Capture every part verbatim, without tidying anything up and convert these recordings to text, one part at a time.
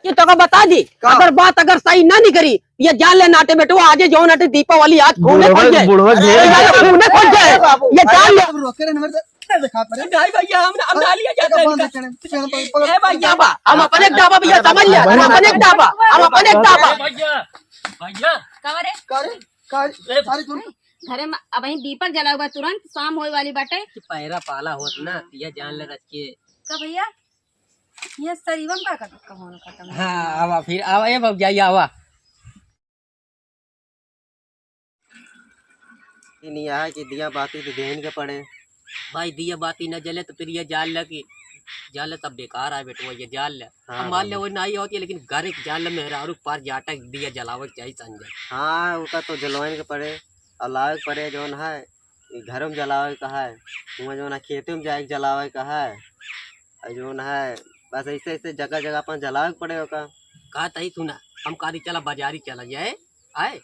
तो का बता दी, का? अगर बात अगर सही ना निकरी, ये जान ले नाटे बेटवा, आज जौन आटे दीपावली, आज खूने बुढ़वा, खोल जाए। बुढ़वा अरे, घेर अरे, खूने खोल जाए। बाबू, ये जान ले। बाबू, रोके रे, नंबर दे, दिखा पर। नहीं भैया, हम, हम ना लिया जाता है इनका। ए भैया, बा, हम अपने दाबा भैया, समझ लिया, हम अपने दाबा, हम अपने दाबा। भैया, भैया। का रे? का रे? का रे? ए, सारी दुनिया। घरे में अबहीं दीपक जलावा, तुरंत शाम होए वाली बाटे। कि पैरा पाला होत ना, ये जान ले रच के। का भैया? ये शरीरम का कर, कौन खत्म? हाँ, आवा फिर, आवा, ए भौजाई, आवा। ई नहीं आया कि दिया बाती तो देहन के पड़े। भाई, दिया बाती न जले तो फिर ये जान ले कि जान ले सब बेकार है बेटवा, ये जान ले। हाँ अब मान ले भाई। वो नहीं होती है, लेकिन घर एक जान ले मेहरारू के पार जाटा दिया जलावे के चाहिए संजय। हाँ, उनका तो जलवाइन के पड़े, और लावे के पड़े जौन है, ई घरों में जलावे के है, हुआं जौन है खेते में जाए के जलावे के है, और जौन है बस ऐसे ऐसे जगह जगह अपन जलावे के पड़े ओका। का तई सुना, हम कहा चला बाजारी चला जाए, आए,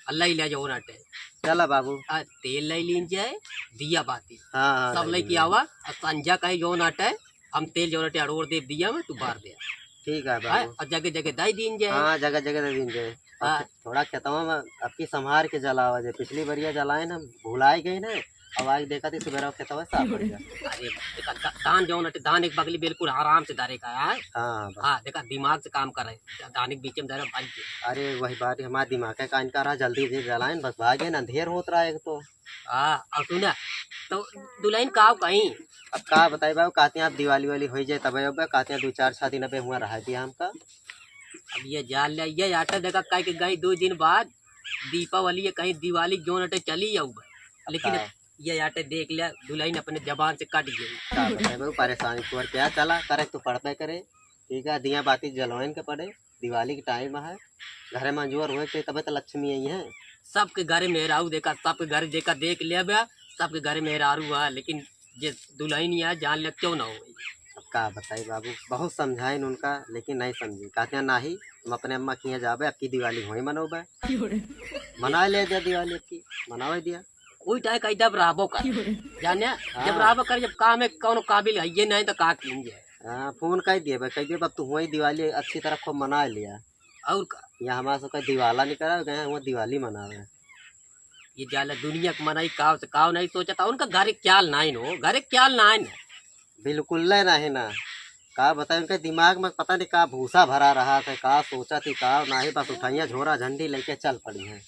अल्लाह ही ले जाओ नाटे। चला बाबू। आ, तेल ले लीन जाए, दिया बाती। हाँ, हाँ, सब ले लेके लीन आवा, और संझा कहे जो नाटे, हम तेल जो नाटे अड़ोर दे दिया में, तू बार दे। ठीक है आए, बाबू। और जगह जगह दाई दीन जाए। हाँ, जगह जगह दे दीन जाए। हाँ। थोड़ा खेतवा में अबकी संभार के जलावा जे, पिछली बरिया जलाए ना, भुलाए गए ना, अब आज देखा थी सुबह खेतवा साफ हो गया। अरे, देखा, धा-, धान जौन हटे, धान एक बगली बिल्कुल आराम से धरे का है। हाँ, बस। हाँ, देखा, दिमाग से काम करे, धान एक बीच में धरे, भाग गए। अरे, वही बात है, हमारा दिमाग का कान का रहा, जल्दी से जलाए न, बस भागे ना, अंधेर होत रहा एक तो। हाँ, और सुना, तो दुल्हन का कहीं? अब का बताई बाबू, कहते हैं आप दिवाली वाली हो जाए तब अब कहते हैं दो चार छह दिन अबे हुआ रहा दिया हमका। अब ये जान ले, ये आटा देखा काहे के गई दो दिन बाद दीपावली है, कहीं दिवाली जोन अटे चली जाऊ बा। लेकिन हाँ। ये आटे देख लिया, दुल्हन अपने जबान से कट गई। का बताए बाबू, परेशानी तोर क्या चला करे, तू पड़बे करे। ठीक है, दिया बाती जलवाइन के पड़े, दिवाली के टाइम है, घरे में अंजोर हुए के तबे तो लक्ष्मी आई है। सबके घरे मेहरारू देखा, सबके घरे देखा, देख लिया बा, सबके घरे मेहरारू है, लेकिन जे दुल्हन है, जान ले क्यों ना हो। अब का बताई बाबू, बहुत समझाइन उनका, लेकिन नहीं समझी। कहते हैं, "नाही, हम अपने अम्मा के यहाँ जाबे, अबकी दिवाली वहीं मनोबे।" मना ले दिया दिवाली अबकी, मनावे दिया। कोई टाइम कही जब रहबो कर, जाने, हाँ। जब रहबो कर, जब काम है, कौनो काबिल है, ये नहीं तो का कीन जाए। हाँ, फोन कह दिए भाई, कह दिए, "अब तू वहीं दिवाली अच्छी तरह खूब मना लिया।" और का? यहाँ हमारा सबका दिवाला निकला, गए हैं, वहाँ दिवाली मनावे। ये जाला दुनिया के मनई काव से काव नहीं सोचता, उनका घरे ख्याल नाइन हो, घरे ख्याल नाइन। बिल्कुल ले नहीं ना, का बताए, उनके दिमाग में पता नहीं का भूसा भरा रहा था, का सोचा थी, का नहीं, बस उठाइया झोरा झंडी लेके चल पड़ी हैं।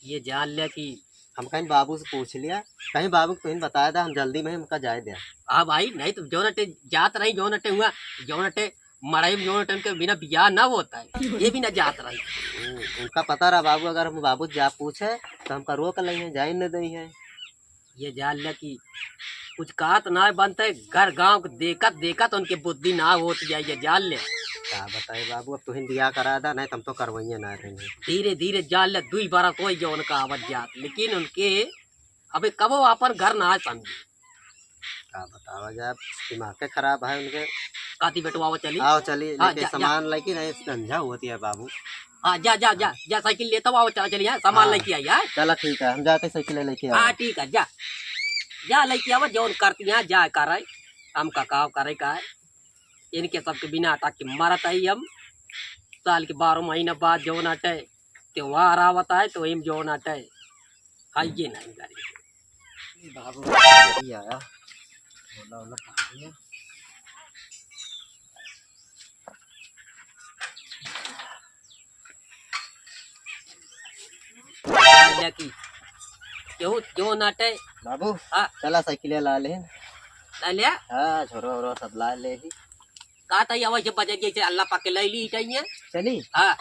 ये जान लिया कि हम कहीं बाबू से पूछ लिया, कहीं बाबू को तुहिन बताया था, हम जल्दी में ही हमका जाए दिया। हाँ भाई, नहीं तो जौन अटे जात रही, जौन अटे हुआ, जौन अटे मड़ई में जौन अटे उनके बिना बियाह ना होता है, ये भी ना जात रही। हम्म, उनका पता रहा बाबू, अगर हम बाबू से जा पूछे तो हमका रोक लई है, जाए न दई है। ये जान ले कि कुछ कहत ना बनते, घर गांव के देखत देखत उनके बुद्धि ना होत जाए, ये जान ले। का बताए बाबू, अब तुहिन बियाह करा दा, नहीं तो हम तो करवइया ना रहे। धीरे धीरे जान ले, दुई बरस होई गए उनका आवत जात, लेकिन उनके अबे कबो अपन घर ना समझे। का बतावा जा, दिमाग के खराब है उनके। काती बेटवा, आओ चली। आओ चली, हाँ, लेके जा, जा। सामान लेके नहीं, संझा होती है बाबू। हाँ, जा, जा, जा, हाँ। जा, साइकिल लेता आओ, चला चली, हाँ, सामान हाँ। लेके आई, हाँ। चला ठीक है, हम जाते साइकिल लेके हाँ, आओ। ठीक है, जा। जा लेके आओ, जौन करती हैं, जा करे, हम का काम करे का है। इनके सबके बिना अटक के मरत आई हम। साल के बारह महीना बाद जौन अटे, त्योहार आवत है, तो इम जौन अटे, खाइए नहीं करी। ये बाबू, ये आया। बोला, बोला, कहाँ गया? लकी। केहू, केहू नाटे। बाबू, हाँ। चला साइकिल ला ले। ला ले? हाँ, झोरा, झोरा सब ला ले ही। का तई आवा, जब बजे जैसे अल्लाह पाके लै ली चाहिए। चली? हाँ।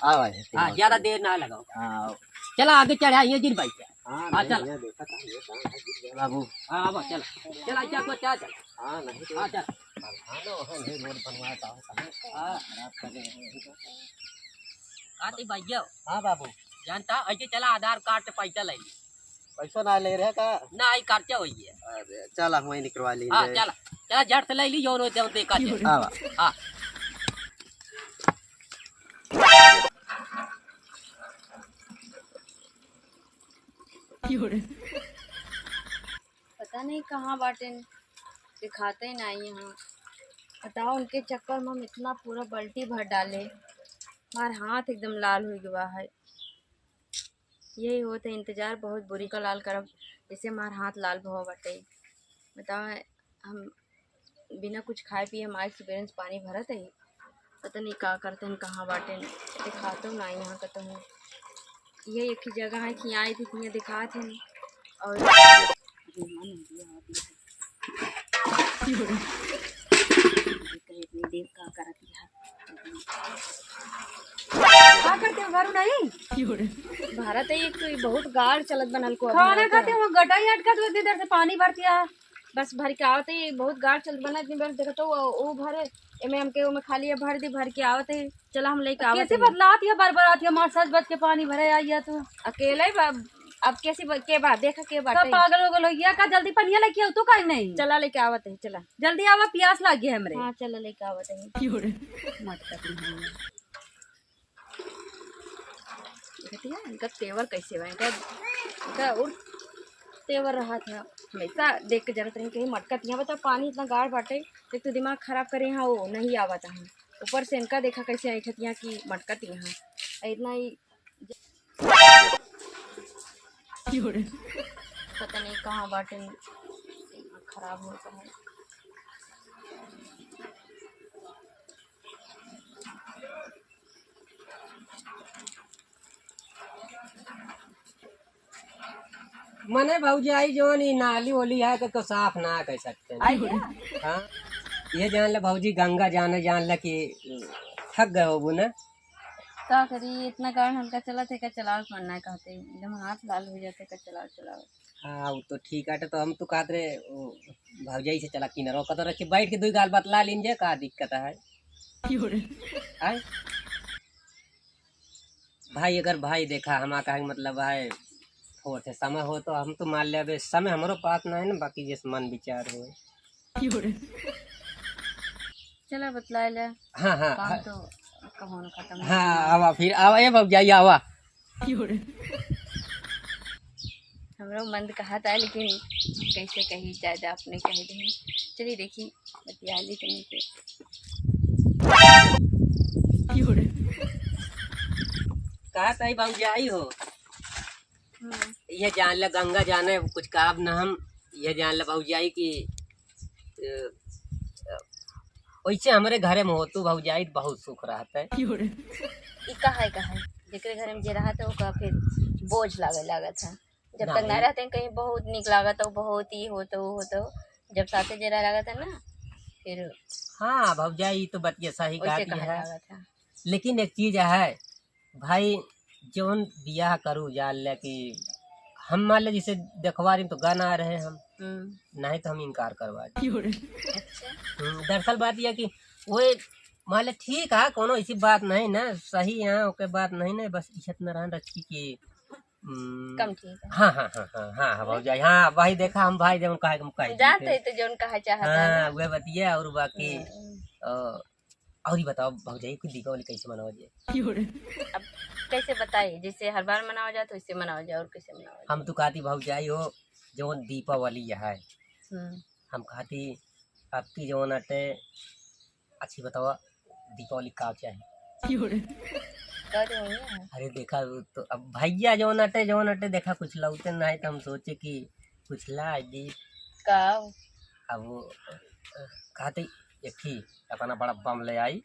आओ, आए, हाँ, ज्यादा देर ना लगाओ। हाँ, आओ। चला आगे चढ़ा, ये जिन भाई। हाँ, हाँ, नहीं, चल। ये देखा था, ये कहाँ है, गिर गया। बाबू। हाँ, अब चल। चल, अच्छा, तो चल, चल। हाँ, नहीं तो हाँ, चल। हाँ, ना, वहाँ नहीं, रोड बनवाया था, कहाँ? हाँ। खराब कर रहे हैं, नहीं तो। हाँ, तो भैया। हाँ, बाबू। जानता, ऐसे चला, आधार कार्ड से पैसा ले ली। पैसा ना ले रहे का? ना, आई खर्चा होई है। अरे, चला, वहीं निकलवा ली हाँ, ले। चला। चला, झट से ले ली, जो रोज देखा जाए। हाँ, बा। हाँ। पता नहीं कहाँ बाटेन, दिखाते ही नहीं यहाँ। बताओ, उनके चक्कर में हम इतना पूरा बाल्टी भर डाले, हमार हाथ एकदम लाल हो गवा है। यही होत है इंतजार, बहुत बुरी का लाल करब, जैसे हमार हाथ लाल भवा बाटे। बताओ, हम बिना कुछ खाए पिए हम आज सुबेरे से पानी भरत है, पता नहीं का करते हैं, कहाँ बाटे, दिखाते ना यहाँ कहते हैं। ये एक ही जगह है कि आई थी, इतने दिखाते हैं। और कहीं इतनी देर का करत है। का करते हो, घरू नहीं? भारत है, एक तो ये बहुत गाड़ चलत बनल को खाना खाते हो, गटाई अटका तो इतनी देर से पानी भरती है। बस भर के आवत है, बहुत गाड़ चलत बनल, इतनी देर देखत हो, वो, वो भरे, एमे हमके ओमे खाली है, भर दी, भर के आवत है, चला हम लेके आवत कैसे है। बदलात है, बरबरात है, हमार सज बज के पानी भरे आई है तू। अकेले बा, अब कैसे ब-, के बा, देखा के सब बाटे। पागल हो गल हो गया का, जल्दी पनिया लेके आओ तू, काहे नहीं? चला लेके आवत है, चला। जल्दी आवा, प्यास लाग गया हमरे। हाँ, चला लेके आवत है। क्यों रे? मटकत नहीं है। देखती है, इनका तेवर कैसे बा, इनका, इनका और तेवर रहा था। हमेशा देख के जरत रही, कहीं मटकत यहाँ, बताओ, पानी इतना गाढ़ बाटे, एक तो दिमाग खराब करे यहाँ, वो नहीं आवत है। ऊपर से इनका देखा कैसे ऐठत यहाँ कि मटकत यहाँ, और इतना ही पता नहीं कहाँ बाटे, दिमाग खराब होता है। मने भौजाई जौन ई नाली ओली है, तो, तो साफ ना कर सकते हैं। आई क्या? हाँ, ये जान ले भौजी, गंगा जाने जान ले कि थक गए होबू ना। का करी, इतना गाड़ हल्का चलत है, का चलावे के मन ना कहते, एकदम हाथ लाल हो जाते, का चलावे, चलावे। हाँ, वो तो ठीक है, तो हम तो कहत रहे, वो भौजाई से चला किनरो, कतो रख के बैठ के दुई गाल बतला लीन जे, का दिक्कत है? क्यों रे? आय? भाई, अगर भाई देखा, हमारा कहे के मतलब है, थोड़े से समय हो तो हम तो मान ले, अबे समय हमरो पास ना है ना, बाकी जैसे मन विचार हो। क्यों रे? चला बतला ले। हाँ, हाँ, काम हाँ। तो कहो ना खत्म हो हाँ, गया। आवा फिर, आवा, ए भौजाई, आवा। क्यों रे? हमरो मन कहत है, लेकिन कैसे कही, ज्यादा अपने कह दे। चलिए देखी, बतिया ली तनी से। क्यों रे? कहत है भौजाई हो। हम्म। ये जान ले गंगा जाने, कुछ कहब न हम, ये जान ले भौजाई कि, अ, अ, वैसे हमरे घरे में हो तू भौजाई तो बहुत सुख रहत है। क्यों रे? ई का है, का है? जेकरे घरे में जे रहत है, ओका फिर बोझ लागे लागत है। जब ना तक ना भाई। रहते हैं, कहीं बहुत निक लागत हो, बहुत ई होत हो, होत हो। जब साथे जे रह लागत है ना, फिर हाँ, भौजाई, ई तो बतिया सही वैसे कहती कहा है। लागत है। लेकिन एक चीज है, भाई, जौन बियाह करू, जान ले कि हम मान ले जैसे देखवा रही तो गन आ रहे हम, हम्म। नहीं तो हम इनकार करवा दी। अच्छा। हम्म, दरअसल बात यह कि वो मान ले ठीक है, कोनो ऐसी बात नहीं ना, सही है, ओके बात नहीं ना, बस इज्जत में रहन रखी कि, हम्म, कम ठीक है। हाँ, हाँ, हाँ, हाँ, हाँ, हाँ, भौजाई, हाँ, भाई देखा हम भाई जौन कहे, हम कहे जानते देते। हैं तो जौन कहा चाहता है हाँ, ना। वह बतिया और बाकी, हम्म। अ, और ही बताओ भौजाई, कुछ दीपावली कैसे मनावा जाए? अब कैसे बताए, जैसे हर बार मनावा जाए तो वैसे मनावा जाए, और कैसे मनावा जाए? हम तो कहती भौजाई हो, जौन दीपावली है, हम्म। हम कहती आपकी जौन अटे, अच्छी बतावा, दीपावली का चाही? का चाही? अरे देखा, वो तो अब भैया जौन अटे, जौन अटे, देखा कुछ लौते ना है, तो हम सोचे कि कुछ ला दी। का? अब वो, अ, कहते एक ही अपना बड़ा बम ले आई।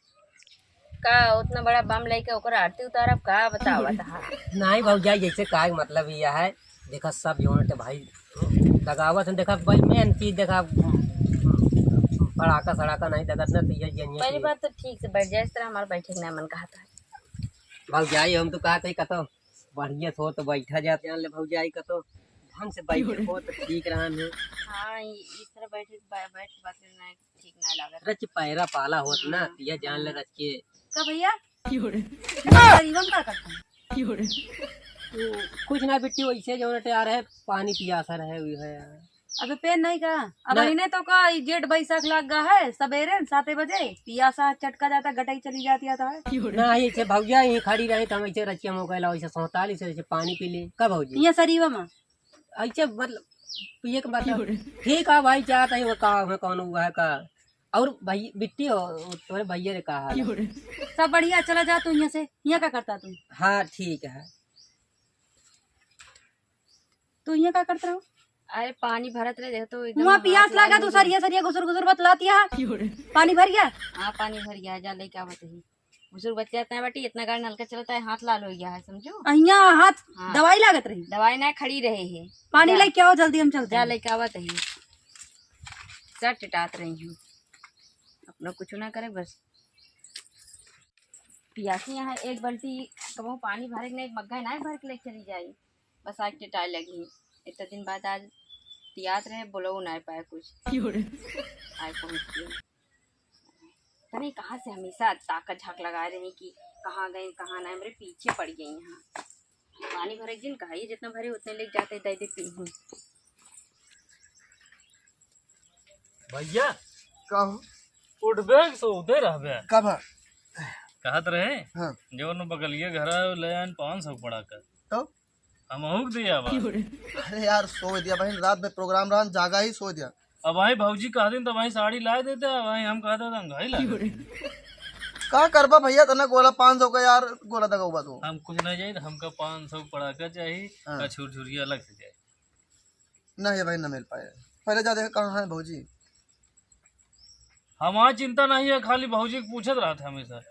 का उतना बड़ा बम लेके ओकर आरती उतारब का? बतावत हा। नहीं भौजाई, जैसे कहे के मतलब यह है, देखा सब जौन अटे भाई दगावत हैं, देखा भाई मेन चीज देखा पड़ाका सड़ाका नहीं दगत ना, तो ये, ये, ये पहली चीज। बात तो ठीक से बैठ जाए, इस तरह हमारा बैठे के ना मन कहता है। भौजाई हम तो कहते ही कतो बढ़िया से हो तो बैठा जात, जान ले भौजाई कतो ढंग से बैठे हो तो ठीक रहन है। हाँ, इ-, इस तरह बैठे, बै-, बैठ के बात करना है, ठीक ना लागत। अरे चिपैरा पाला होत ना, हाँ। यह जान ले रच के। का भैया? क्यों रे? गरीबन का करता है? क्यों रे? तो कुछ ना बिट्टी, वैसे जौन अटे आ रहे, पानी पियासा रहे, हुई है। अबे पेन नहीं का? अब ना। इन्हें तो का, ई जेठ बैसाख लाग गा है, सबेरे न साते बजे पियासा चटका जाता, गटाई चली जाती आता है। क्यों रे? ना, ऐसे भौजा यहीं खड़ी रही तो हम ऐसे रचिया मोबाइल, ऐसे सौताली से ऐसे पानी पी ली। का भौजी? यहाँ सरीवा में। ऐसे मतलब, पिए के मतलब। क्यों रे? ठीक है भाई, चाहत है वो का, हमें कौन हुआ है का? और भाई बिट्टी हो, तोरे भैया रे का हाल है? सब बढ़िया, चला जा तू यहाँ से। यहाँ का करता तू? हाँ, ठीक है। तू यहाँ का करत रहो? अरे, पानी भरत रहे, देख तो एकदम हुआ हाथ पियास लाल लागा, हो तू गया। सरिया सरिया घुसुर घुसुर बतलाती है। पानी भर गया? हाँ, पानी भर गया, जा लेके आवत ही। घुसुर बतलात ना बाटी, इतना गाड़ी नलका चलता है, हाथ लाल हो गया है, समझो। अहिया हाथ हाँ। दवाई लागत रही। दवाई ना, खड़ी रहे है। पानी जा। लेके आओ जल्दी, हम चलते जा हैं। लेके आवत ही। सर टिटात रही हूँ, अपना कुछ ना करे बस। पियासी यहाँ एक बाल्टी कबहू पानी भरे के नहीं, एक मग्गा ना भर के लेके चली जाई। बस आज टिटाए लगी, इतना दिन बाद आज तियात रहे, बोलो ना पाए कुछ। क्यों रे? आए पहुँच गई। पता नहीं कहाँ से हमेशा ताका झाँक लगा रही कि कहाँ गई, कहाँ ना, मेरे पीछे पड़ गई यहाँ। पानी भरे के दिन कहा, ये जितना भरे उतने लेके जाते, दे देती हूँ। भैया, का हो? उठबे कि सोते रहबे? का भा? कहत रहे, हाँ। जवन बगलिया घर है, ले आन पाँच सौ पड़ाका। तो? हम अहूक दिया बा। अरे यार, सो दिया बहिन, रात में प्रोग्राम रहन, जागा ही सो दिया। अब भाई भौजी कह दिन तो भाई साड़ी लाए देते, अब भाई हम कहते तो हम घाई लाए देते। का करबा भैया, तना गोला पाँच सौ का यार, गोला दगा हुआ तो। हम कुछ नहीं चाहिए, हमका पाँच सौ पड़ाका चाहिए, हाँ। और छुरछुरिया अलग से चाहिए। नहीं भाई, ना मिल पाए। पहले जा देख कहाँ है भौजी। हमार चिंता नहीं है, खाली भौजी के पूछत रहत है हमेशा।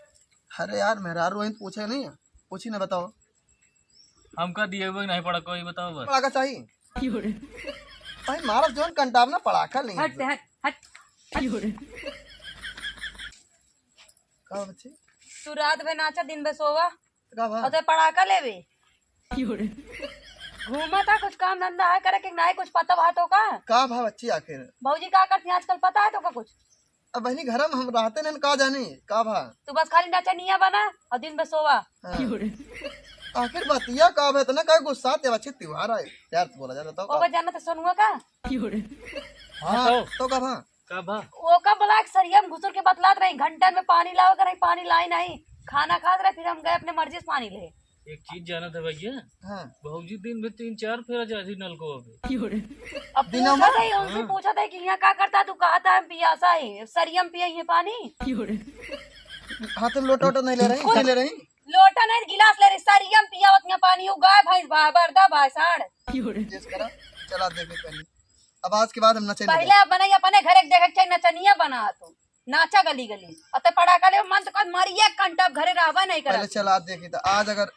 अरे यार, मेहरारू वहीं पूछे नहीं है, पूछी ना, बताओ। हमका दिए हुए नहीं पड़ा, कोई बताओ बस। पड़ाका चाहिए। भाई मारस जोन कंटाप ना पड़ाका नहीं। हट, हट, हट। का बच्ची? तू रात भर नाचा, दिन भर सोवा। का भा? और तो पड़ाका लेवे। घूमा था, कुछ काम धंधा है करे कि नहीं, कुछ पता बा तो का? का भा बच्ची आखिर? भौजी का करती आजकल, पता है तो का कुछ? अब बहनी घर में हम रहते नहीं, का जानी का भा? तू बस खाली नचनिया बना और दिन भर सोवा। हाँ। आखिर बतिया का भा, इतना का गुस्सा ते बच्ची, त्योहार आए, प्यार से बोला जाता तो ओकर का? जाना तो सोनुआ का? हाँ, हाँ, तो? तो का भा? का भा? ओका बोला कि सरिया में घुसुर के बतलात रही, घंटन में पानी लावे के रही, पानी लाई नहीं, खाना खात रहे, फिर हम गए अपने मर्जी से पानी ले। एक चीज जानत है भैया, हाँ। भौजी दिन में तीन चार फेरा जाती नलको पे। अब दिनों पूछा में? था, उनसे हाँ। पूछा था कि यहाँ का करता, तू कहा था हम पियासा है, सरिया में पिया ये पानी। हाथ में लोटा वोटा नहीं ले रही, कुछ नहीं ले रही। लोटा नहीं, गिलास ले रही, सरिया में पिया होत यहाँ पानी, वो गाय भैंस बा, बरदा भैंसाड़। जिस करा, चला देखे पहले। अब आज के बाद हम नचे पहले नहीं। अब बनाई अपने घरे के देखे के चाहिए, नचनिया बना तू। नाचा गली गली। अते पड़ाका ले मन तो कर मारी एक घंटा अब घरे रहबा नहीं पहले करत। चला देखी तो आज अगर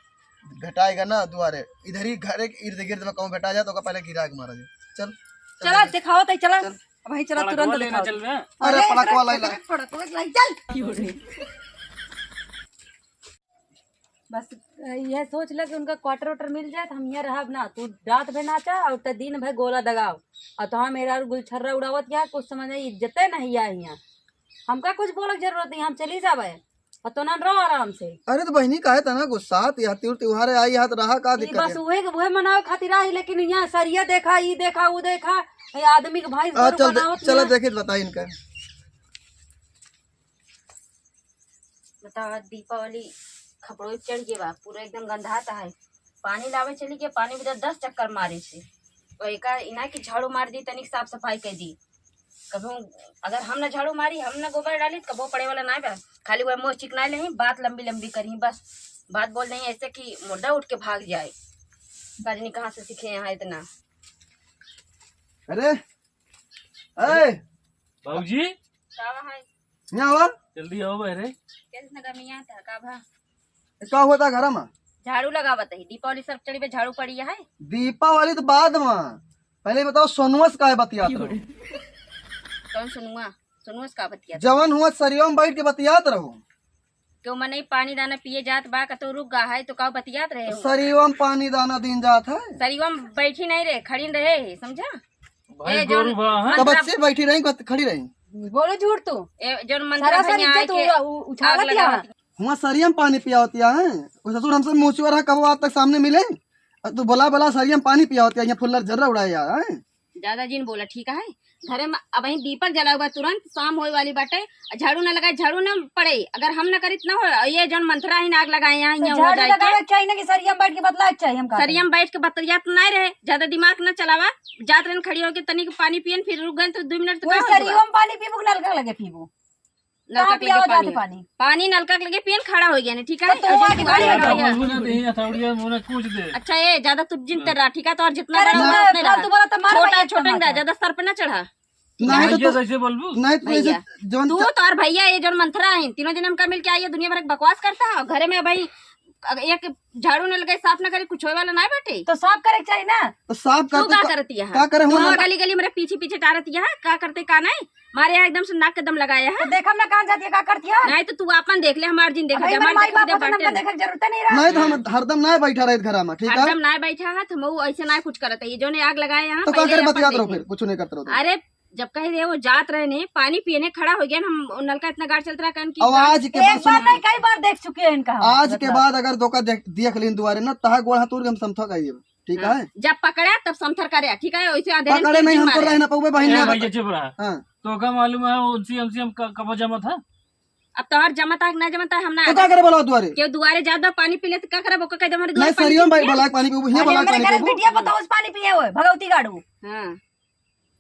भेटाएगा ना दुआरे, इधर ही घरे के इर्द गिर्द में कहूँ भेटा जाए तो ओका पहले गिरा के मारा जाए। चल, चल चला देखे। दिखाओ तई चला। चल। अब वहीं चला पड़कवा तुरंत लेना दिखाओ। चल रहे हैं। अरे अरे पड़कवा लाई ला। पड़कवा लाई चल। बस यह सोच ले कि उनका क्वार्टर वार्टर मिल जाए तो हम यहाँ रहब ना। तू रात भर नाचा और ते दिन भर गोला दगाओ और तो हम मेरा गुलछर्रा उड़ावत यहाँ कुछ समझ नहीं, इज्जते नहीं है यहाँ। हमका कुछ बोले के जरूरत नहीं, हम चली जाबे और तो ना रहो आराम से। अरे तो बहनी काहे तना गुस्सा, तिहार त्योहार आई हाथ रहा का ई दिक्कत बस है? उहे उहे मनावे खातिर आई, लेकिन यहाँ सरिया देखा, ई देखा, ऊ देखा, ये आदमी के भैंस आ, गोरू चल दे, बनावत चला यहाँ। देखे तो बताई इनका। बतावा, दीपावली खपड़ो चढ़ गए बा, पूरा एकदम गंधाता है। पानी लावे चली गए, पानी में तो दस चक्कर मारे से। और एका इना की झाड़ू मार दी, तनिक साफ सफाई कर दी। कभू अगर हम ना झाड़ू मारी, हम ना गोबर डाली, तो कबो पड़े वाला ना बा। खाली वह मुँह चिकना ले, बात लंबी लंबी करी, बस बात बोल दें ऐसे कि मुर्दा उठ के भाग जाए। का जानी कहाँ से सीखे यहाँ इतना। अरे, ए, बाबूजी। का बा है? यहाँ आवा। जल्दी आओ बहरे। कैसे नगमिया था, का भा? ए, का होता घर में? झाड़ू लगावत है, दीपावली सब चढ़ी पे झाड़ू पड़ी है। दीपावली तो बाद में, पहले बताओ सोनुआ से काहे बतियात रहो? कौन सोनुआ? सोनुआ से का बतियात? जवन हुआ सरिया में बैठ के बतियात रहो। क्यों मने पानी दाना पिए जात बा, कतो रुक गा है, तो का बतियात रहे हो? सरिया में पानी दाना दिन जात है। सरिया में बैठी नहीं रहे, खड़ी रहे है, समझा? भाई ए, गोरू जोन बा, हाँ? मंत्रा तब अच्छे बैठी रही, खड़ी रही। बोलो झूठ तू। ए, जोन मंत्रा सारा भैया सर इज्जत आके उ-, उ-, उछालत आग यहाँ। लगावत। हुआ सरिया में पानी पिया होती है, वो ससुर हमसे मुँह चुआ रहा, कब आज तक सामने मिले? और तू बोला बोला सरिया में पानी पिया होती है, यहाँ फुल्लर झर्रा उड़ाए यार, हैं? ज्यादा जिन बोला, ठीक है? घरे में अब ही दीपक जला हुआ, तुरंत शाम होए वाली बाटे, झाड़ू ना लगाए, झाड़ू ना पड़े, अगर हम ना करित ना हो, और ये जोन मंत्रा ही नाग लगाए यहाँ, तो यहाँ हो झाड़ू जाए के। लगावे के चाहिए ना कि सरिया में बैठ के बतला के चाहिए हमका। सरिया में बैठ के बतलियात नहीं रहे, ज्यादा दिमाग ना चलावा, जात रहन खड़ी होके तनिक पानी पियन, फिर रुक गए तो दो मिनट तो वही का हो सरिया जावा? में पानी पीबू कि नलका लगे पीबू? नलका कहाँ के लगे पियावा जात पानी। पानी नलका के लगे पियन खड़ा होइ गया ने, ठीक है? तो तू और आके जितना गाड़ी बड़ा लगावा। बोलबू ना, तो यही हथौड़िया मुँह में कूच दे। अच्छा, ये ज्यादा तू जिन तर रहा, ठीक है? तो और जितना अरे बड़ा मैं रहा, उतना फालतू रहा। बोला तो मार छोटा, भाई छोटा का। ज्यादा सर पे ना चढ़ा। नहीं तो भैया तू, जैसे बोलबू। नहीं तो ऐसे भैया, जौन तू त- तो और भैया ये जौन मंथरा है, तीनों जने हमका मिल के आई है, दुनिया भर के बकवास करता है। और घरे में भाई एक झाड़ू न लगाए, साफ न करे, कुछ होए वाला ना बाटे। तो साफ करे के चाही ना। तो साफ तू करते का का-, करती है? का करे तू हुआ ना? गली गली मेरे पीछे पीछे टारती है, का करते का नहीं? मारे यहाँ एकदम से नाक के दम लगाया है। तो देखम ना कहाँ जाती है, का करती है? नहीं तो तू अपन देख ले, हमार जिन देख अबे ले, हमारे हमार माई जिन बाप खुदे को तो बाटे हमका ना। देखे के जरूरत नहीं रहा। नहीं तो हम हरदम ना बैठा रहे घरा में, ठीक है? हरदम ना बैठा है, तो मऊ ऐसे ना कुछ करत है। ये जो ने आग लगाए यहाँ, तो का पहले करे, अपन बतियात रहो देख ले। फिर, कुछ नहीं करते रहो तो। अरे, जब कहे रहे वो जात रहे ने, पानी पीने खड़ा हो गया ना, हम नलका इतना गाड़ चलत रहा, कहन कि अब आज के एक बाद बार सुनो, नहीं, कई बार देख चुके हैं इनका हम, आज के मतलब। बाद अगर धोखा देख, देख लेन दुआरे ना, तहा गोड़ हाथ तोड़ के हम समझौता करिए, ठीक हाँ, है? जब पकड़ा तब समथर करे, ठीक है? वैसे अंधेरे पकड़े में नहीं, तीन हमको बार रह है। ना पउबे बहिन ए ना। भैया, चुप रहा। हाँ। तो का मालूम है, उनसे, हमसे हम क-, कब जमा था? अब तोहर जमा था कि ना जमा था, हम ना तो का करे बोला दुआरे? केहू दुआरे जात बा, पानी पी ले तो का करब? ओकर कह दे, हमारे दुआरे नहीं, पानी सरियो पी में लिया। बोला, पानी पीबू, हियाँ अरे, बोला, हमरे पानी घर पीबू। बिटिया बताओ, उस पानी पिए हुए, भगवती गाड़ू। हाँ।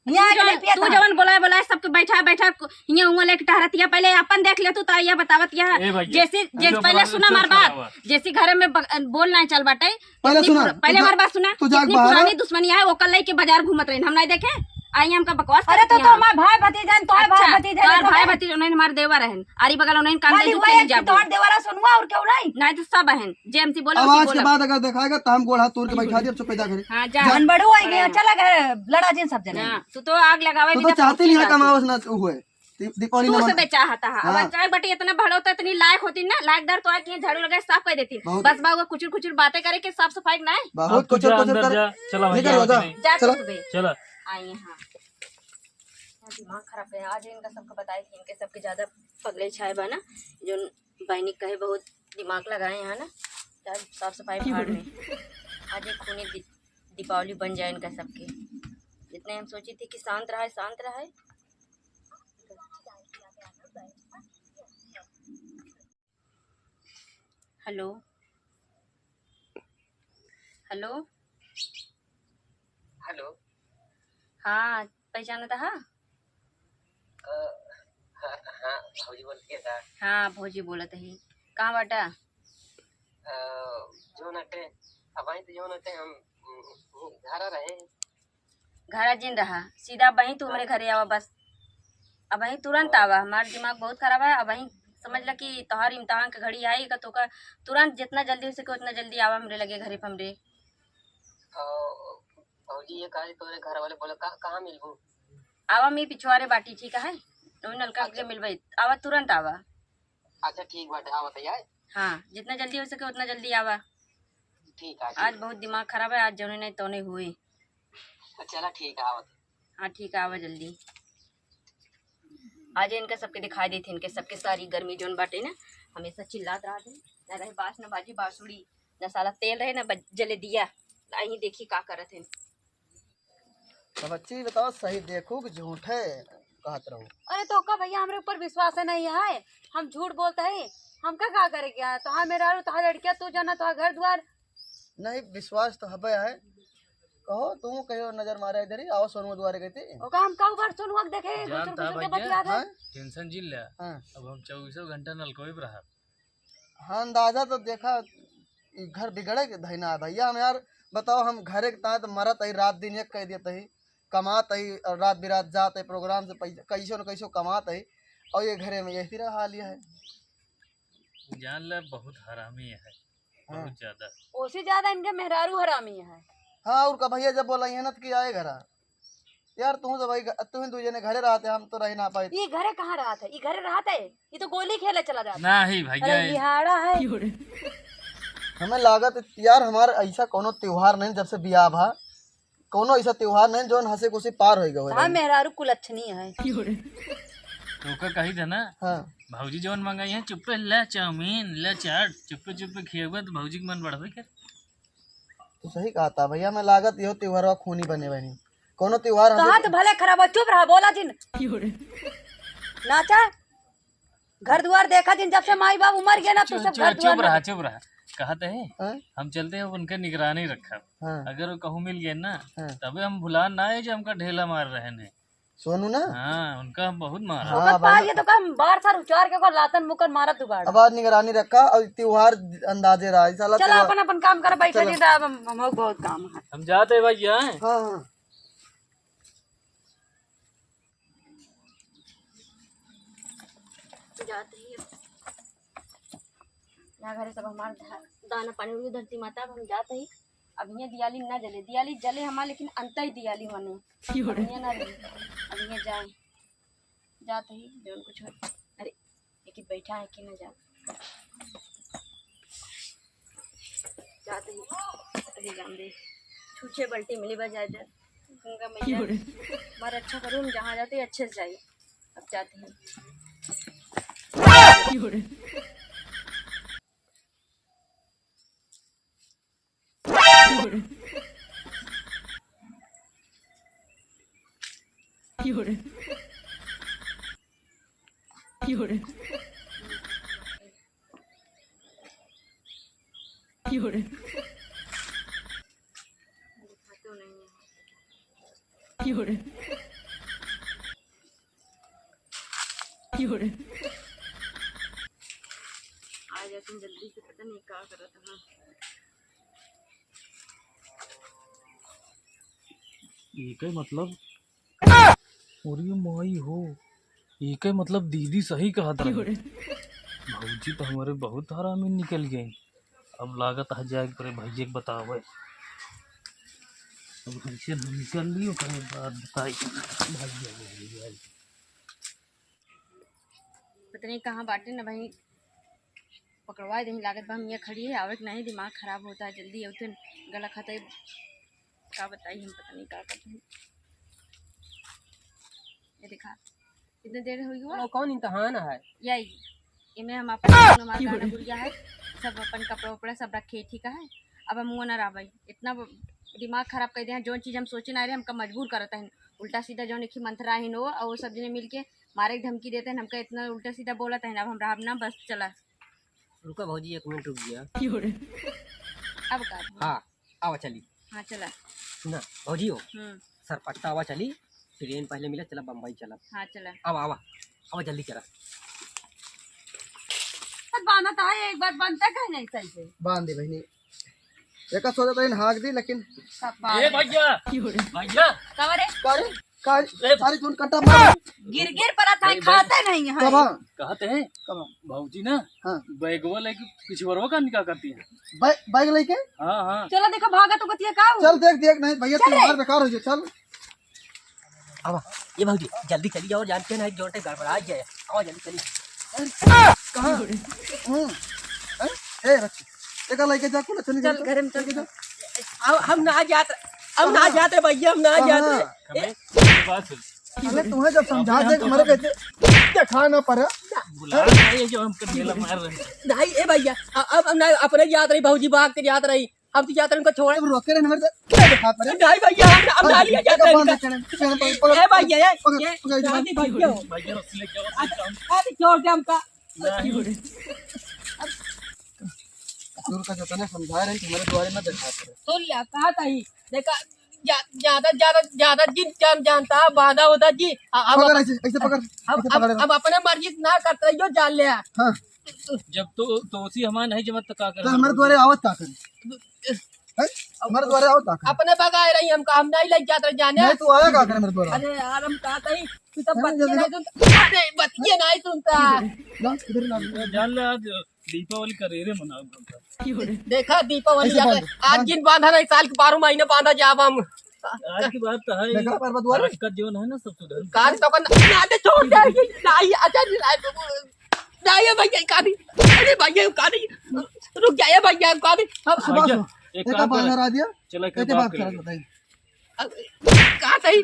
हियाँ तू आके जवन, नहीं पिया तू था। जवन बोलाए, बोलाए सबके बैठा, बैठा, हियाँ हुआँ लेके टहरतिया। पहले अपन देख ले तू, तो ये बतावत या। ए भैया, जैसे, जैसे जो पहले अपना सुना हमार बात, छोड़ावा। जैसे घरे में ब-, बोल ना चल बाटे, पहले इतनी सुना, पुर-, पहले तू हमार जा, बात सुना, तू जा इतनी बाहर। पुरानी दुश्मनी है, ओकर लेके बाजार घूमत रही, हम नहीं देखे, आई हमका बकवास अरे करत तो, तो हियाँ। हमार भाई भतीजा है, तोहर भाई अच्छा, भतीजा है, तोहर तो भाई का? भतीजा, उन्हें हमार देवर रहन, आरी बगल उन्हें काम खाली दे वही चली है कि जाबो। तोहर देवरा सोनुआ और क्यों नहीं? नहीं तो सब बहन, जे हमसे बोला, अब उसी आज के बोला। बाद अगर देखाएगा तो हम गोड़ हाथ तोड़ के बैठा दिए, चुप जा घरे। हाँ, जा। जा। मन बड़ू आई गया, हाँ। चला घर, लड़ा जिन सब जने। हाँ, तू तो आग लगावे तू तो बिना चाहती पहुंची नहीं है ना तू। कमावस ना हुए। दी-, दीपावली तू ना से मन- बेचा हता है। हाँ। अब चाहे बटे इतना भड़ो तो इतनी लायक होती ना, लायकदार तो आके झाड़ू लगाए साफ कर देती। बहुत। बस बाबू कुचुर कुचुर बातें करे के साफ सफाई ना है। बहुत अब तू कुचुर जा कुचुर अंदर कर। जा, चला भैया, निकल, जा। नहीं। जा, चला। चुप बे। चला। आई यहाँ। दिमाग खराब है। आज इनका सबको बताए थे, इनके सबके ज्यादा पगले छाए बा ना, जो बहनी कहे बहुत दिमाग लगाए यहाँ ना, चाहे साफ सफाई भाड़ में। आज एक खूनी दि-, दीपावली बन जाए इनका सबके। जितने हम सोची थी कि शांत रहे, शांत रहे। हेलो, हेलो। हेलो। हाँ, पहचानत हा? अ, हाँ, हाँ, भौजी बोलत हिया का? हाँ, भौजी बोलत ही। कहाँ बाटा? अ, जौन हटे, अबहीं तो जौन हटे हम, उम, उम, घरा रहे। घरा जिन रहा, सीधा अबहीं तू हमरे घरे आवा बस। अबहीं तुरंत हाँ। आवा, हमार दिमाग बहुत खराब है। अबहीं समझ ला कि तोहार इम्तिहान के घड़ी आई, का तोका तुरंत जितना जल्दी हो सके उतना जल्दी आवा हमरे लगे, घरे पे हमरे। अ, भौजी ये कहा तोरे घर वाले बोले, "का-, कहाँ मिलबू?" आवा, मी पिछुआरे बाटी, ठीक है? ओही नलका के अच्छा। मिलबे, आवा, तुरंत आवा। अच्छा, ठीक बाटे, आवत है यार। हाँ, जितना जल्दी हो सके उतना जल्दी आवा। ठीक है, आज ठीक। बहुत दिमाग खराब है, आज जौने नहीं तौने हुए। चला, ठीक है, आवत है। हाँ, ठीक है, आवा जल्दी। आज इनका सबके दिखाई देते, इनके सबके सारी गर्मी जौन बाटे ना, हमेशा चिल्लात रहत है, ना रहे बास, ना बाजी बांसुरी, ना साला तेल रहे, ना बज-, जले दिया। आई देखी का करत है। तो बच्ची बताओ, सही देखू कि झूठे कहत रहू? अरे तो का भैया, हमरे ऊपर विश्वास है नहीं है, हम झूठ बोलते हैं, हमका का करे क्या? तोहार मेहरारू, तोहार लड़किया, तू जाना, तोहार घर द्वार। नहीं, विश्वास तो हबे है। कहो, तू कहियो नजर मारे इधर ही, आओ सोनू दुआरे गई थी। ओका हम कऊ बार सोनुआ के देखे, जानता गुसुर गुसुर के भैया, बतियात है। हाँ? टेंशन जिन ले। हाँ। अब हम चौबीसों घंटा नलकोई पे रहब। हाँ, अंदाजा तो देखा, ई घर बिगड़े के धइना है भैया। हम यार बताओ, हम घरे के ताए तो मरत है, रात दिन एक कह देते ही, कमात है और रात बिरात जात है प्रोग्राम से पैसा, कैसो न कैसो कमात है, और ये घरे में यही तरह हाल है। जान ले, बहुत हरामी है, हाँ। बहुत ज्यादा। ओसे ज्यादा इनके मेहरारू हरामी है। हाँ, और का भैया जब बोला है ना तो कि आए घरा, यार, तू तो भाई घ-, तू ही दू जने घरे रहते, हम तो रह ना पाए। ई घरे कहाँ रहत है? ई घरे रहत है? ई तो गोली खेले चला जाता। नहीं भैया, अरे, ई निहारा है। हमें लागत यार, हमार ऐसा कोनो त्योहार नहीं, जब से बियाह भा, कोनो ऐसा त्योहार नहीं, जौन हंसे खुशी पार हो गए। हाँ, मेहरारू कुलच्छनी है। तो का कही था ना, हाँ। भौजी जौन मंगाई है, चुप्पे ले चाउमीन, ले चाट, चुप्पे चुप्पे खिएबे तो भौजी के मन बढ़बे करे। तू सही कहा था भैया, मैं लागत यो त्योहारवा खूनी बने बनी। कोनो त्योहार हमसे कहा तो भले खराब हो, चुप रहा, बोला जिन। नाचा, घर दुआर देखा जिन, जब से माई बाबू मर गया ना, तू चुप, सब चुप, घर दुआर चुप रहा, ना। चुप रहा। कहते हैं, हाँ? हम चलते हैं, उनके निगरानी रखा। हाँ। अगर वो कहूँ मिल गए ना, हाँ। तबे हम भुलान ना आए जो हमका ढेला मार रहे हैं। सोनू ना? हाँ, उनका हम बहुत मारा। हाँ, ओकर भाई। पास ये तो का हम बार सार उचार के ओकर लातन मुक्कन मारत दुबार। अब आज निगरानी रखा और त्योहार अंदाजे रहा, साला चला त्योहार। अपन, अपन काम कर, बैठा चला। नहीं तो अब हम, हम बहुत काम है। हम जाते हैं भैया। हाँ, हाँ। जात रही है। यहाँ घरे सब हमार धा-, दाना पानी हुई धरती माता, अब हम जात ही। अब यहाँ दियाली ना जले, दियाली जले हमार, लेकिन अंत ही दियाली होने। अब यहाँ ना रही, अब यहाँ जाए, जात ही जौन कुछ हो। अरे, लेकिन बैठा है कि ना जा, जात ही, अरे जान दे, छूछे बल्टी मिली बा जाए दे। गंगा मैया, हमारा अच्छा करूँ, हम जहाँ जाते अच्छे से जाए। अब जाते हैं। आ जाते हैं जल्दी से, पता नहीं का करत हैं। एके मतलब, अरे माई हो, एके मतलब दीदी सही कहत रही। भौजी तो हमारे बहुत हरामी निकल गई। अब लागत है जाए के परे भैया के बतावे। अब हमसे हम निकल ली, ओकरे बाद बताई। भैया, भैया। पता नहीं कहाँ बाटे ना भाई, पकड़वा दे लागत बा। हम यहाँ खड़ी है, आवे के नहीं, दिमाग खराब होता है, जल्दी आवे तो गला खाता है। का बताई हम, पता नहीं का करते हैं। ये देखा, कितने देर हो गया? वो कौन इम्तहान है? यही, इमे हम अपन, हमार गाना गुड़िया है, सब अपन कपड़ा उपड़ा सब रखे, ठीक है। अब हम मुँह ना रहबई, इतना ब-, दिमाग खराब कर दिया। जौन चीज हम सोचे ना रहे, हमका मजबूर करत है, उल्टा सीधा जौन एक ही मंथरा है नो, और वो सब जने मिल के मारे के धमकी देते हैं, हमका इतना उल्टा सीधा बोलत है। अब हम रहब ना, बस चला। रुका भौजी, एक मिनट रुक गया। अब का? हाँ। आवा चली। हाँ, चला। सुना, भौजी हो, हम्म। सरपट्टा आवा चली, ट्रेन पहले मिला, चला बम्बई चला। हाँ, चला। आवा, आवा, आवा जल्दी चला। बांधा तो है, एक बार बांधता कहीं नहीं सही से। बांध दे बहनी। एका सोचा था इन हाँक दी, लेकिन ए भैया, भैया। का रे? का रे? का रे? ए, अरे जोन कट्टा मार। गिर गिर पड़ा था, ए, खाते नहीं है। कब? कहते हैं, कब? भौजी ना, हाँ। बैगवा लेके पिछवरवा का निकाह करती है। बै-, बैग लेके? हाँ, हाँ। चलो देखो, भागा तो बतिया का हो? चल देख, देख, नहीं भैया, चल रे। त्योहार बेकार हो गया, चल। आवा, ये भौजी, जल्दी चली जाओ, जानते हैं ना, एक जोन टाइम गड़बड़ा गया है। आवा, जल्दी चली। अरे, कहाँ? हम्म। हैं? ए, बच्ची, एका लेके जा, कुल चली चल, जा। घरे में चल। लेके जा। अब हम ना जात, हम ना कहाँ? जात रे भैया, हम ना जात रे। कहाँ? ए, ये बात सुन। अरे तुम्हें जब समझा दे, हमारे कहते देखा ना पड़ा। बुला, ये जो हमको मेला मार रहे हैं। नहीं, ए भैया, अ-, अब हम ना अपने जात रही, भौजी भाग के जात रही, हम तो जात रही, उनको छोड़े। अब रोके रहे, हमारे तो क्या देखा पड़ा? नहीं भैया, हम, हम ना लिया जात रही। ए भैया, ये, ये, पकड़, पकड़, पकड़। भैया हो। भैया, रस्सी लेके आओ, अरे, अरे, छोड़ दे हमका। नहीं। दूर का जो तने समझा रहे हैं कि हमारे द्वारे ना देखा करो। सुन लिया, कहा था ही। देखा, जा-, ज्यादा, ज्यादा, ज्यादा जिन जान जानता, बांधा होता जी। अ-, अब पकड़ ऐसे, ऐसे पकड़, अब, ऐसे अब, पकड़। अब अपने मर्जी से ना करता, यो जान ले। हाँ। जब तो, तो उसी हमारे नहीं जमत तो का करे? तो हमारे द्वारे आवत का करे? हैं? हमारे द्वारे आवत का करे? अपने बगाए रही हमका, हम नहीं ले जात रहे जाने। नहीं, तू आया का करे मेरे द्वारे? अरे यार, हम कहा था ही, तू तो नहीं, बतिया जल्दी नहीं सुनता। अरे, बतिया नहीं सुनता। ना, इधर ला। जान ले आज दीपावली का रे रे मनाओ हमका। देखा दीपावली ऐसे आके बांध, आज बांध। जिन बांधा नहीं, साल के बारह महीने बांधा जाब हम। आज की बात तो है, देखा, पर बदुआ रे। आज का जीवन है ना, सब सुधर। कान तो कन ना दे, छोड़ दे, ये नहीं, अच्छा, नहीं, नहीं, ये भैया, कानी, अरे भैया, कानी, रुक जा, ये भैया, कानी, हम सुभाष भैया, हो, एक एक काम बांधा कर। रहा दिया, चलो, एक एक बात बात कर कर। बताइए। अब, का सही,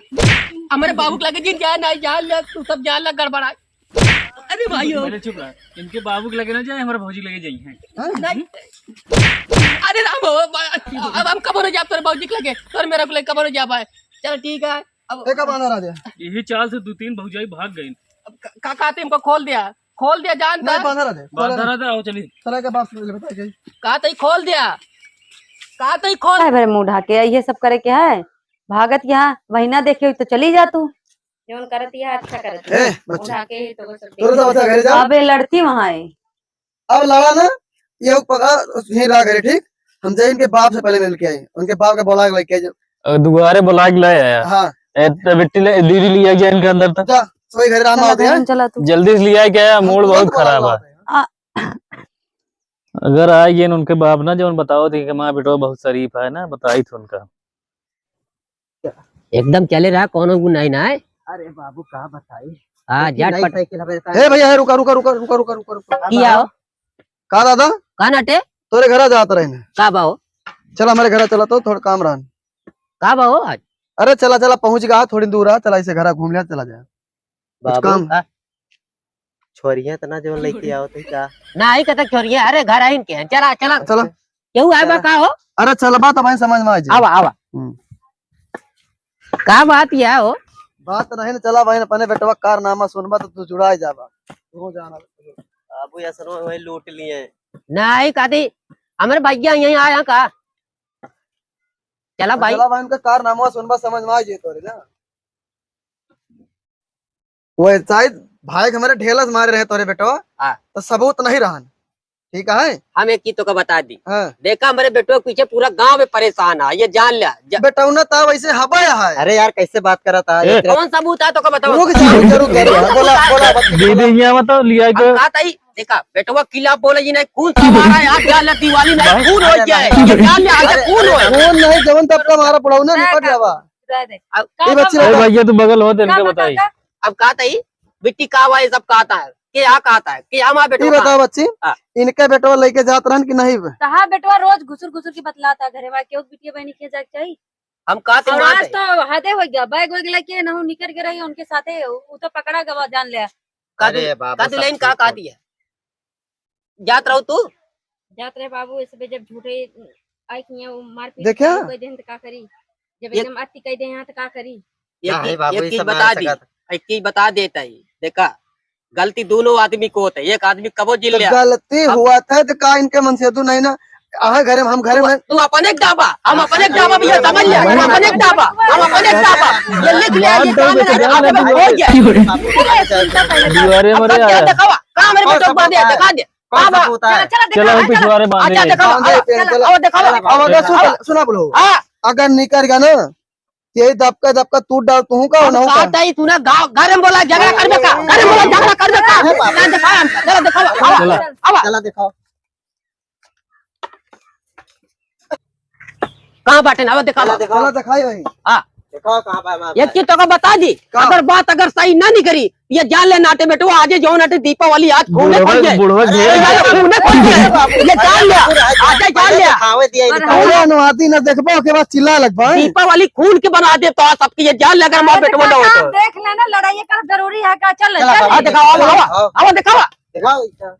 हमारे बाबू के लगे जिन जाए, नहीं जान ले, तू सब जान ले, गड़बड़ा। अरे भाई हो। अरे चुप रह। इनके बाबू के लगे ना जाए, हमारे भौजी लगे जाई हैं। हाँ? नहीं। अरे राम हो, अब हम कब हो जाब तोरे भौजी के लगे? तोरे मेरे को लगे कब हो जाब है? चलो ठीक है। अब एका बांधा रह दे। यही चाल से दो तीन भौजाई भाग गई। अब का, का, का तुमको खोल दिया? खोल दिया जान नहीं, था। बांधा रह दे। बांधा रह दे, आओ चली। चला के बाप से ले बता के। का तई खोल दिया? का तई खोल? काय भरे मुंह ढाके, ये सब करे के है? भागत यहाँ वही ना देखे तो चली जा तू। जौन करत यह अच्छा करत ए, है। बच्चा। उठा के ही तो सब तोरे सब अच्छा घरे जाओ। अबे लड़ती वहाँ है। अब लड़ा ना, ये पकड़ा, यहीं रहा घरे, ठीक? हम जाए इनके बाप से पहले मिल के आए, उनके बाप के बुला के लेके आए। अ, दुआरे बुला के ले आया। हाँ। ए, तो बिट्टी ले, दीदी लिया गया इनके अंदर तक। जा, सोई घरे राम चला, आवत है। बहन, चला तू। जल्दी से लिया के आया, मूड बहुत खराब है। आ, अगर आए गए उनके बाप ना, जौन बताओ थी कि माँ बेटवा बहुत शरीफ है ना, बताई थी उनका। एकदम चले रहा, कौनो गुनाह ना है। अरे बाबू, का बताई? हाँ, इतनी जाट नई पट- साइकिल हवे, ए भैया, ए, रुका, रुका, रुका। की आओ? का दादा? का नाटे? तोरे घरा जात रहे ना। का बाओ? चला, हमरे घरा चला तो, थोड़ा काम रहन। का बाओ आज? अरे चला, चला, पहुँच गया, थोड़ी दूर आ, चला, इसे घरा घूम लिया, चला जाए। कुछ बाबू, काम? का? छोरिया तना जौन लइके आवत है का? नाही, कतक छोरिया, अरे घर आइन के, चला, चला। चला। केहू आए बा चला। का हो? अरे चलबा त भाई समझ में आ जाए। आवा, आवा। हम्म। का बात या हो? बात नहीं न चला भाई, अपने बेटवा कारनामा सुनबा तो तू जुड़ा ही जाबा। तू जाना। बाबू, ऐसा वही लूट लिए। नाही, कदी हमरे भैया यहीं आया का? चला भाई। चला भाई, उनका कारनामा सुनबा समझ में आ जाए तोरे ना। वो शायद भाई के हमरे ढेलस मारे रहे तोरे बेटवा, हाँ। तो सबूत नहीं रहन, ठीक है? हम एक चीज तोका बता दी। हाँ। देखा, हमरे बेटवा के पीछे पूरा गांव में परेशान है, ये जान लिया। जा- बेटवा ना ता वैसे हबे है। अरे यार, कैसे बात करा था? ए। कौन सबूत है तोका बताओ? रुक जा, रुक जा, रुक जा, रुक जा। बोला, बोला, बत-, दीदी, बोला। यहाँ बताओ, लिया हम के। कहा था ही, देखा, बेटवा किला बोले जी नहीं, खून सवारा है, आज जान लिया दिवाली नहीं, भाई। खून हो जाए, ये जान लिया, आज अरे, खून हो। खून नहीं, जवन तब का मारा पड़ाऊ ना, निपट जावा। रह दे। अब का ये बच्ची बात अरे बताओ। भैया, तू बगल होते, का इनके बात बताई। है? अब कहत ही, बिट्टी का हुआ, ये सब कहत है, के यहाँ कहत है, के यहाँ वहाँ ई बेटवा बताओ का? बच्ची, हाँ। इनके बेटवा लेके जात रहन कि नहीं? कहाँ बेटवा रोज घुसुर घुसुर के बतलाता घरे में, केहू के बिटिया बहनी के जाके चाहिए? हम कहत ही और मानत आज है। तो हदे हो गया, बैग वैग लेके नहु निकर के रही उनके साथे, उ, उ तो पकड़ा गवा जान ले। का अरे दु-, बाबू, का सब दुल्हन का, ठीक का हो। दिया? जात रहो तू? जात रहे बाबू, ऐसे बे जब झूठे आई किया, वो मारपीट देखा? चालू कर देहन त का करी? जब एक एकदम अति कह दे यहाँ त का करी? एक का है चीज, बाबू, एक ये चीज सब बता ना दी, सकत। एक चीज बता देता ही, देखा, गलती दोनों आदमी को होता है, एक आदमी कबो जिल तो लिया। गलती अब हुआ था तो का इनके मन से तू नहीं ना, आहा घरे में, हम घरे तू, में। तू अपने एक डाबा, हम अपने एक डाबा भैया, समझ लिया, हम अपने एक डाबा, हम अपने एक डाबा, ये लिख लिया, ये बात काम दे में, बेटा, आगे में हो गया। अरे, सुनता पहले। अरे, अब मरे क्या यार। दिखावा? कहाँ मेरे कौन बेटवा को बांधे? सबूत है? दिखा दे। कौन बाबा, सबूत है? चला, चला, चला, हम दिखावा, पिछवाड़े बांधे अच्छा, हैं। दिखावा, बांधे आवा, पेड़, आवा, चला। आवा, दिखावा, आवा, आवा, सुन, आवा। सुना बोलो। हाँ। अगर निकर गया ना, यही दबका, दबका तू डाल, तू का, हम ना का का? ताई, तू ना गाँव, घर में बोला, झगड़ा करबे का? घर में बोला, झगड़ा करबे का? अरे बाबा। ना दिखावा हमका, चला, दिखावा, आवा, चला। आवा। चला, दिखाओ। कहाँ बाटे ना? आवा, दिखावा। चला, दिखाओ। चला, दिखाई वही। हाँ। दिखाओ, कहाँ बा, हमारे एक चीज तोका बता दी, का? अगर बात अगर सही ना निकरी, ये जान ले नाटे बेटवा, आजे जौन नाटे दीपावली आज खूने बुढ़वा, खोल दे। बुढ़वा अरे, ढेर अरे, खूने खोल दे। ये जान ले, आजे जान ले। दिखावे दिया, ये अरे, दिखावे। अरे, अनुवादी ना देखबो के बाद चिल्ला लगबा। दीपावली खून के बना दे तो सबके, ये जान ले अगर माँ अरे, बेटवा ना हो तो। देख लेना, लड़ाई कर जरूरी है का? चल, चला, चल। बाबा, हाँ, दिखाओ, आवा, आवा, आवा। आवा, दिखावा। दिखाओ इधर।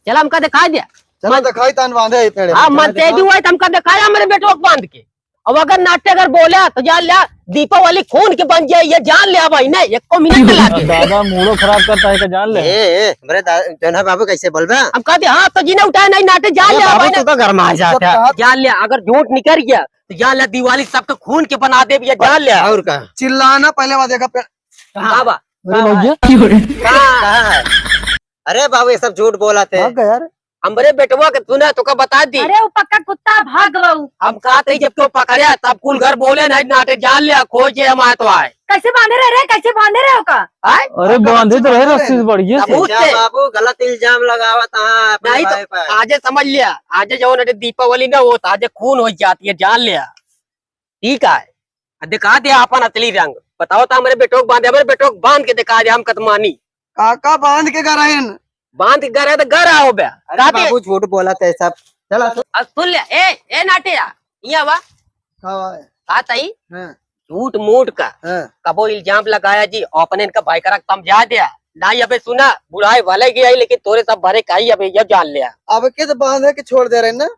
चला, हमका दिखा दिया। चला, मन दिखाई तान बांधे है पेड़े हाँ, में। मन तेजू है तो हमका दिखाया हमरे बेटवा के बांध के। अब अगर नाटे अगर बोला तो जान लिया, दीपावली खून के बन जाए, ये जान लिया भाई, नहीं, एको मिनट ना लागे। दादा मूडो खराब करता है, तो जान ले। ए, ए, हमरे दा-, जौन है बाबू, कैसे बोलबे? हम कहते, हाँ, तो जी ने उठाया नहीं, नाटे जान अरे लिया बाबू, भाई, तू नहीं। तो गरमा जाता है। जान लिया, अगर झूठ निकल गया, तो जान लिया, दिवाली सबके खून के बना दे, ये जान लिया। और का? चिल्लाना पहले वहाँ देखा पे-, कहाँ? बाबा। अरे भैया। कहाँ? कहाँ है? अरे बाबू, ये सब झूठ बोला थे। भाग गया यार। हमरे बेटवा के तूने तोका बता दी। अरे वो पक्का कुत्ता भाग गवा उ। हम कहते ही जब तो पकड़े तब कुल घर बोले नहीं नाटे जान लिया खोजे हम आए तो आए। कैसे बांधे रहे रे? कैसे बांधे रहे ओका? आए? अरे बांधे तो रहे रस्सी से बढ़िया से। सबूत क्या से। बाबू गलत इल्जाम लगावत हाँ अपने नहीं तो भाई पर। आजे समझ लिया, आजे जौन अटे दीपावली ना होत, आजे खून हो जाती है, जान लिया। ठीक है, आ दिखा दे आपन असली रंग। बताओ तो हमरे बेटो के बांधे, हमरे बेटो के बांध के दिखा दे, हम कत मानी। काका बांध के गराइन। बांध के गराए तो घर आओ बे। अरे काटे। बाबू झूठ बोला थे सब। चला तो। अब सुन ले, ए, ए नाटे आ, इहाँ बा। का बा? का तई? हाँ। झूठ मूठ का। हाँ। कबो इल्जाम लगाया जी, अपने इनका भाई करा समझा दिया। नहीं अबे सुना, बुढ़ाई भले गई आई, लेकिन तोरे सब भरे का ही अबे ये जान लिया। अब के तो बांधे के छोड़ दे रहे ना।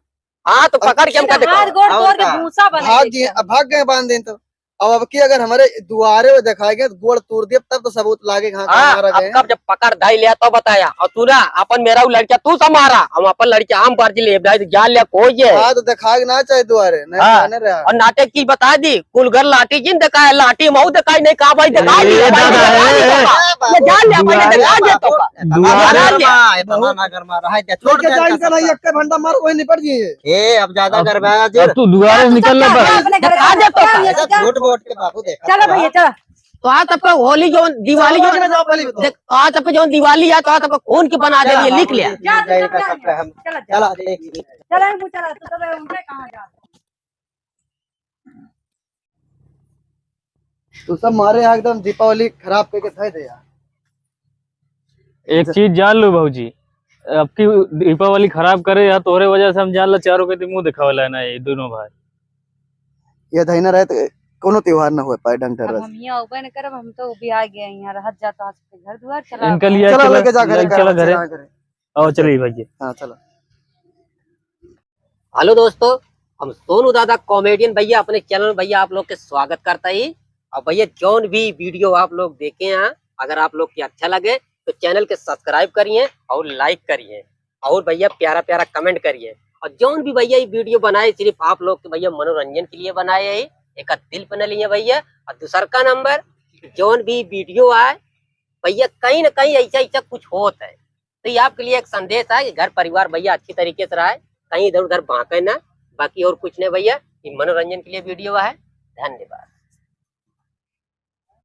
हाँ, तो अब पकड़ के हमका देखा। हाथ गोड़ और तोड़ के का? भूसा बना भाग देते गए, हैं। अब भाग गए बांध दें तो। अब, अब की अगर हमरे दुआरे में देखाए गए तो गोड़ तोड़ दिए, तब तो सबूत लागे कि हाँ, हाँ, कहाँ रह अब गए। कब जब पकड़ दाई लिया तो बताया। और तू ना अपन मेरा उ लड़का तू संभारा, हम अपन लड़का हम पर्ची ले, नहीं तो जान लिया कोई है। हाँ, तो देखाए के ना चाहे दुआरे, नहीं हाँ। तो आने रहा। और नाटे की बता दी, कुल घर लाठी जिन देखाए, लाठी मऊ देखाई नहीं, कहा भाई देखाई ए, नहीं, भाई दादा, देखाई ए, नहीं, ए, बाबा। ये जान लिया भाई दुआरे, देखाई दे तो का। दुआरे, दुआरे। गरमा, इतना ना गरमा, रहा है, छोड़ लेके दे जा इनका इनका नहीं, सबका। एक भंडा मार, वही निपट गई है। ए, अब ज्यादा अब, गरमा है, अब तू दुआरे निकल ले बस। अपने घर दिखा दे तो का। ऐसा झूठ बोल के बाबू देखा चलो था। भैया, चलो। तो आज सबका होली जौन, दिवाली जौन, चलो, चलो, पहले बताओ। देख, आज सबका जौन दिवाली है, तो आज सबका खून के बना दे, ये लिख लिया। चलो, चलो, चलो, चलो, चलो, चलो। चला, देख ली। चलो, हम चला, तो तब उनके कहाँ जा? तू सब मारे यहाँ एकदम दीपावली खराब करके धर दे यार। एक चीज जान लो भौजी, अब की दीपावली खराब करे या तोहरे वजह से हम जान ला चारों के मुंह दिखावे ला ना ये दोनों भाई। ये धैना रहे तो कोनो त्योहार ना हो पाए ढंग से अब बस। हम यहाँ उबे न करब, हम तो उबे आ गए यहाँ रहत जात आज के घर दुआर चला इनका अब। लिया चला चला, लेके जा घरे, ले चला घरे। चला घरे। आओ चलिए भैया। हाँ चलो। हेलो दोस्तों, हम सोनू दादा कॉमेडियन भैया अपने चैनल में भैया आप लोग के स्वागत करता ही। और भैया जौन भी वीडियो आप लोग देखे हैं, अगर आप लोग के अच्छा लगे तो चैनल के सब्सक्राइब करिए और लाइक करिए और भैया प्यारा प्यारा कमेंट करिए। और जौन भी भैया ये वीडियो बनाए सिर्फ आप लोग के भैया मनोरंजन के लिए बनाए है, एक दिल पे न लिए भैया। और दूसर का नंबर जौन भी वीडियो आए भैया कहीं ना कहीं ऐसा ऐसा कुछ होत है, तो ये आपके लिए एक संदेश है कि घर परिवार भैया अच्छी तरीके से रहे, कहीं इधर उधर बांके ना। बाकी और कुछ नहीं भैया, ये मनोरंजन के लिए वीडियो है। धन्यवाद।